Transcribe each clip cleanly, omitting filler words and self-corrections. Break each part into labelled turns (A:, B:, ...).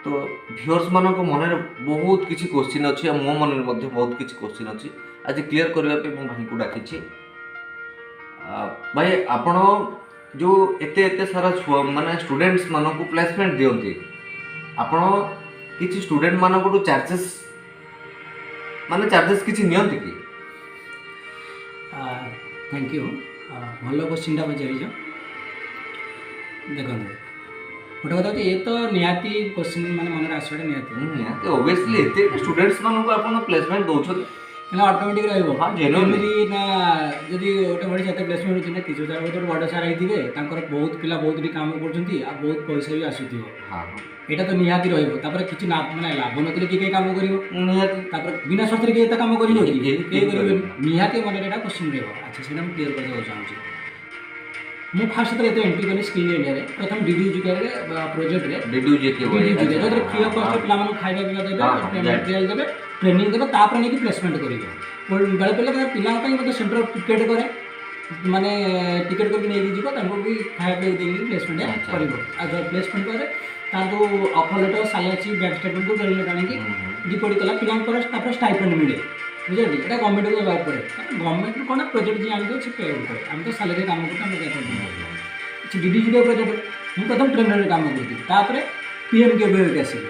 A: ତ ଭିଉଅର୍ସ ମାନଙ୍କ ମନରେ ବହୁତ କିଛି କୋଶ୍ଚିନ୍ ଅଛି ଆଉ ମୋ ମନରେ ମଧ୍ୟ ବହୁତ କିଛି କୋଶ୍ଚିନ୍ ଅଛି। ଆଜି କ୍ଲିୟର କରିବା ପାଇଁ ମୁଁ ଭାଇଙ୍କୁ ଡାକିଛି। ଭାଇ, ଆପଣ ଯେଉଁ ଏତେ ଏତେ ସାରା ଛୁଆ ମାନେ ଷ୍ଟୁଡେଣ୍ଟସ୍ ମାନଙ୍କୁ ପ୍ଲେସମେଣ୍ଟ ଦିଅନ୍ତି, ଆପଣ କିଛି ଷ୍ଟୁଡେଣ୍ଟ ମାନଙ୍କଠୁ ଚାର୍ଜେସ୍ ମାନେ ଚାର୍ଜେସ୍ କିଛି ନିଅନ୍ତି କି?
B: Thank you, ଭଲ କୋଶ୍ଚିନ୍ଟା ପଚାରିଛ। ଦେଖନ୍ତୁ, ଗୋଟେ କଥା ହେଉଛି, ଏ ତ ନିହାତି କୋଶ୍ଚିନ୍ ମାନେ ମନରେ ଆସିବାଟା ନିହାତି।
A: ନିହାତି, ଅବଭିୟସଲି, ଏତେ ଏତେ ଷ୍ଟୁଡେଣ୍ଟସ୍ ମାନଙ୍କୁ ଆପଣ ପ୍ଲେସମେଣ୍ଟ ଦେଉଛନ୍ତି।
B: କାହିଁକିନା ଅଟୋମେଟିକ୍ ରହିବ।
A: ହଁ, genuinely।
B: କେମିତି ନା ଯଦି ଗୋଟେ ମଣିଷ ଏତେ ପ୍ଲେସମେଣ୍ଟ ହେଉଛି ନା, କିଛି ସାର୍ ଗୋଟେ ବଡ଼ ସାର୍ ହେଇଥିବେ, ତାଙ୍କର ବହୁତ ପିଲା ବହୁତ ବି କାମ କରୁଛନ୍ତି ଆଉ ବହୁତ ପଇସା ବି ଆସୁଥିବ। ଏଇଟା ତ ନିହାତି ରହିବ। ତାପରେ କିଛି ମାନେ ଲାଭ ନଥିଲେ କିଏ କେହି କାମ କରିବ? ତାପରେ ବିନା ସ୍ୱାର୍ଥରେ କିଏ ଏତେ କାମ କରିବ କି?
A: କେହି
B: କେହି କରିବେନି।
A: କରିବେନି।
B: ନିହାତି ମନରେ ଏଇଟା କୋଶ୍ଚିନ୍ ରହିବ। ଆଚ୍ଛା, ସେଇଟା ମୁଁ କ୍ଲିୟର କରିଦେବାକୁ ଚାହୁଁଛି। ମୁଁ ଫାର୍ଷ୍ଟ ଯେତେବେଳେ ଏତେ ଏଣ୍ଟ୍ରି କଲି ସ୍କିଲ୍ ଇଣ୍ଡିଆରେ, ପ୍ରଥମେ ଡିଡି ୟୁଜିକେରେ ପ୍ରୋଜେକ୍ଟରେ।
A: ଡିଡିୟୁଜିକେ।
B: ଡିଡି ୟୁଜିକେ, ଯେଉଁଥିରେ ଫ୍ରି ଅଫ୍ କଷ୍ଟ ପିଲାମାନଙ୍କୁ ଖାଇବା ପିଇବା ଦେବେ,
A: ହଁ, ହଁ, ଜାଣିଛି।
B: ମେଟେରିଆଲ ଦେବେ, ଟ୍ରେନିଂ ଦେବେ, ତାପରେ ନେଇକି ପ୍ଲେସମେଣ୍ଟ କରିବେ। ବେଳେ ବେଳେ ପିଲାଙ୍କ ପାଇଁ ମଧ୍ୟ ସେଣ୍ଟର ଟିକେଟ୍ କରେ, ମାନେ ଟିକେଟ୍ କରିକି ନେଇକି ଯିବ, ତାଙ୍କୁ ବି ଖାଇବା ପିଇବାକୁ ଦେଇକି ପ୍ଲେସମେଣ୍ଟ କରିବ। ଆଉ ଯେଉଁ ପ୍ଲେସମେଣ୍ଟ କରେ, ତାର ଯେଉଁ offer letter, salary, bank statement letter ଆଣିକି ଡିପୋଜିଟ୍ କଲା ପିଲାଙ୍କ ପରେ, ତାପରେ ଷ୍ଟାଇପେଣ୍ଡ ମିଳେ, ବୁଝିଲେ? ଏଇଟା ଗଭର୍ଣ୍ଣମେଣ୍ଟକୁ ଦେବାକୁ ପଡ଼େ। କାରଣ ଗଭର୍ଣ୍ଣମେଣ୍ଟରୁ କ'ଣ ପ୍ରୋଜେକ୍ଟ ଯିଏ ଆଣିଥିବ ସେ ପେ କରେ। ଆମେ ତ ସାଲାରୀ କାମ କରୁଛୁ, ଆମେ କାହିଁ କରିବୁ? ଡିଡି ଜିଡି ପ୍ରୋଜେକ୍ଟ ମୁଁ ପ୍ରଥମେ ଟ୍ରେନରରେ କାମ କରୁଥିଲି, ତାପରେ ପିଏମ୍ କେ ଭି ଆସିଲି।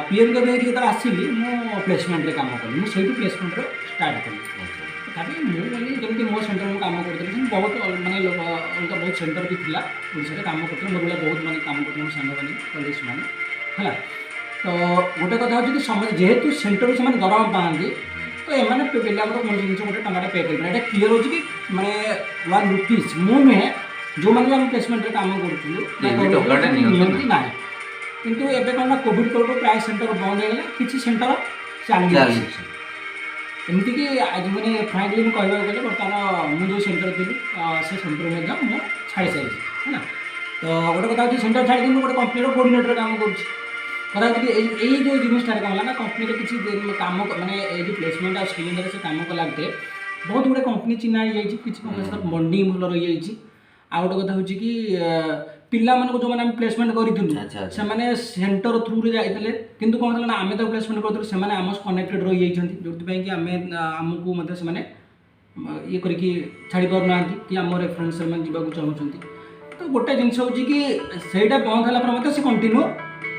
B: ପିଏମ୍ କେ ଭି ଯେତେବେଳେ ଆସିଲି, ମୁଁ ପ୍ଲେସମେଣ୍ଟରେ କାମ କଲି। ମୁଁ ସେଇଠୁ ପ୍ଲେସମେଣ୍ଟର ଷ୍ଟାର୍ଟ କଲି। ତଥାପି ମୁଁ ବୋଲି ଯେମିତି ମୋ ସେଣ୍ଟର ମୁଁ କାମ କରୁଥିଲି, ସେମିତି ବହୁତ ମାନେ ଲୋକ ଅଲଗା ବହୁତ ସେଣ୍ଟର ବି ଥିଲା ଓଡ଼ିଶାରେ, କାମ କରୁଥିଲେ। ମୋର ଭଳିଆ ବହୁତ ମାନେ କାମ କରୁଥିଲେ, ମୋ ସାଙ୍ଗମାନେ, କଲିଗ୍ସ ମାନେ। ହେଲା, ତ ଗୋଟେ କଥା ହେଉଛି କି ସମସ୍ତେ ଯେହେତୁ ସେଣ୍ଟରରୁ ସେମାନେ ଦରମା ପାଆନ୍ତି, ତ ଏମାନେ ପିଲାଙ୍କର କୌଣସି ଜିନିଷ ଗୋଟେ ଟଙ୍କାଟା ପେ କରିପାରିବେ। ଏଇଟା କ୍ଲିୟର ହେଉଛି କି ମାନେ 1 ରୁପିଜ୍ ମୁଁ ନୁହେଁ, ଯେଉଁମାନେ ବି ଆମେ ପ୍ଲେସମେଣ୍ଟରେ କାମ କରୁଥିଲୁ ବା
A: କେହି ବି
B: କରୁଥିଲୁ,
A: ଟଙ୍କାଟେ
B: ସେମାନେ
A: ନିଅନ୍ତି
B: ନିଅନ୍ତି ନାହିଁ। କିନ୍ତୁ ଏବେ କ'ଣ ନା କୋଭିଡ଼ ପରଠୁ ପ୍ରାୟ ସେଣ୍ଟର ବନ୍ଦ ହେଇଗଲା, କିଛି ସେଣ୍ଟର ଚାଲିଛି।
A: ଚାଲିଛି।
B: ଏମିତିକି ଆଜି ମାନେ ଫ୍ରାଙ୍କଲି ମୁଁ କହିବାକୁ ଗଲେ, ବର୍ତ୍ତମାନ ମୁଁ ଯେଉଁ ସେଣ୍ଟର ଥିଲି, ସେ ସେଣ୍ଟର ମଧ୍ୟ ମୁଁ ଛାଡ଼ି ସାରିଛି। ହେଲା, ତ ଗୋଟେ କଥା ହେଉଛି, ସେଣ୍ଟର ଛାଡ଼ିକି ମୁଁ ଗୋଟେ କମ୍ପାନୀର କୋଅର୍ଡ଼ିନେଟର କାମ କରୁଛି। କଥା ହେଉଛି କି ଏଇ ଯେଉଁ ଜିନିଷଟାରେ କ'ଣ ହେଲା ନା, କମ୍ପାନୀରେ କିଛି ଦିନ କାମ ମାନେ ଏଇ ଯେଉଁ ପ୍ଲେସମେଣ୍ଟ ଆଉ ସ୍କିଲ୍ ଇଣ୍ଡିଆରେ ସେ କାମ କଲା ଭିତରେ ବହୁତ ଗୁଡ଼ିଏ କମ୍ପାନୀ ଚିହ୍ନା ହେଇଯାଇଛି, କିଛି କମ୍ପାନୀ ସହିତ ବଣ୍ଡିଙ୍ଗ ଭଲ ରହିଯାଇଛି। ଆଉ ଗୋଟେ କଥା ହେଉଛି କି ପିଲାମାନଙ୍କୁ ଯେଉଁମାନେ ଆମେ ପ୍ଲେସମେଣ୍ଟ କରିଥିଲୁ,
A: ଆଚ୍ଛା ଆଚ୍ଛା
B: ସେମାନେ ସେଣ୍ଟର ଥ୍ରୁରେ ଯାଇଥିଲେ, କିନ୍ତୁ କ'ଣ ହେଲା ନା ଆମେ ତାକୁ ପ୍ଲେସମେଣ୍ଟ କରିଥିଲୁ, ସେମାନେ ଆମ କନେକ୍ଟେଡ଼ ରହିଯାଇଛନ୍ତି, ଯେଉଁଥିପାଇଁ କି ଆମେ ଆମକୁ ମଧ୍ୟ ସେମାନେ ଇଏ କରିକି ଛାଡ଼ି ପାରୁନାହାନ୍ତି କି ଆମ ରେଫରେନ୍ସ ସେମାନେ ଯିବାକୁ ଚାହୁଁଛନ୍ତି। ତ ଗୋଟେ ଜିନିଷ ହେଉଛି କି ସେଇଟା ବନ୍ଦ ହେଲା ପରେ ମଧ୍ୟ ସେ କଣ୍ଟିନ୍ୟୁ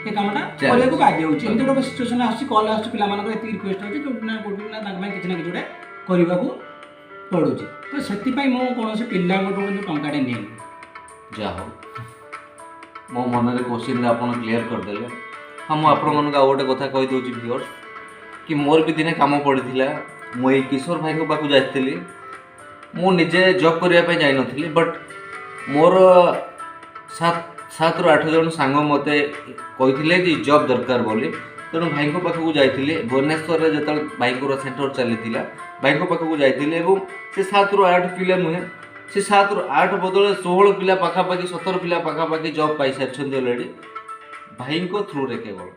B: ଏ କାମଟା
A: ଚାଲିଛି।
B: କରିବାକୁ ବାଧ୍ୟ ହେଉଛି। ଏମିତି ଗୋଟେ ସିଚୁଏସନ୍ ଆସୁଛି, କଲ୍ ଆସୁଛି, ପିଲାମାନଙ୍କର ଏତିକି ରିକ୍ୱେଷ୍ଟ ହେଉଛି, ଯୋଉଠି ନା କୋଉଠି ନା ତାଙ୍କ ପାଇଁ କିଛି ନା କିଛି ଗୋଟେ କରିବାକୁ ପଡ଼ୁଛି। ତ ସେଥିପାଇଁ ମୁଁ କୌଣସି ପିଲାଙ୍କଠୁ କିନ୍ତୁ ଟଙ୍କାଟେ ନିଏନି।
A: ଯାହା ହଉ, ମୋ ମନରେ କୋଶ୍ଚିନ୍ଟା ଆପଣ କ୍ଲିୟର କରିଦେଲେ। ହଁ, ମୁଁ ଆପଣମାନଙ୍କୁ ଆଉ ଗୋଟେ କଥା କହିଦେଉଛି ଭିଉଅର୍ସ, କି ମୋର ବି ଦିନେ କାମ ପଡ଼ିଥିଲା, ମୁଁ ଏଇ କିଶୋର ଭାଇଙ୍କ ପାଖକୁ ଯାଇଥିଲି। ମୁଁ ନିଜେ ଜବ୍ କରିବା ପାଇଁ ଯାଇନଥିଲି, ବଟ୍ ମୋର 7ରୁ 8 ଜଣ ସାଙ୍ଗ ମୋତେ କହିଥିଲେ ଯେ ଜବ୍ ଦରକାର ବୋଲି। ତେଣୁ ଭାଇଙ୍କ ପାଖକୁ ଯାଇଥିଲି। ଭୁବନେଶ୍ୱରରେ ଯେତେବେଳେ ଭାଇଙ୍କର ସେଣ୍ଟର ଚାଲିଥିଲା, ଭାଇଙ୍କ ପାଖକୁ ଯାଇଥିଲି ଏବଂ ସେ 7ରୁ 8 ପିଲା ନୁହେଁ, ସେ 7ରୁ 8 ବଦଳରେ 16 ପିଲା ପାଖାପାଖି, 17 ପିଲା ପାଖାପାଖି ଜବ୍ ପାଇସାରିଛନ୍ତି ଅଲରେଡ଼ି ଭାଇଙ୍କ ଥ୍ରୁରେ କେବଳ।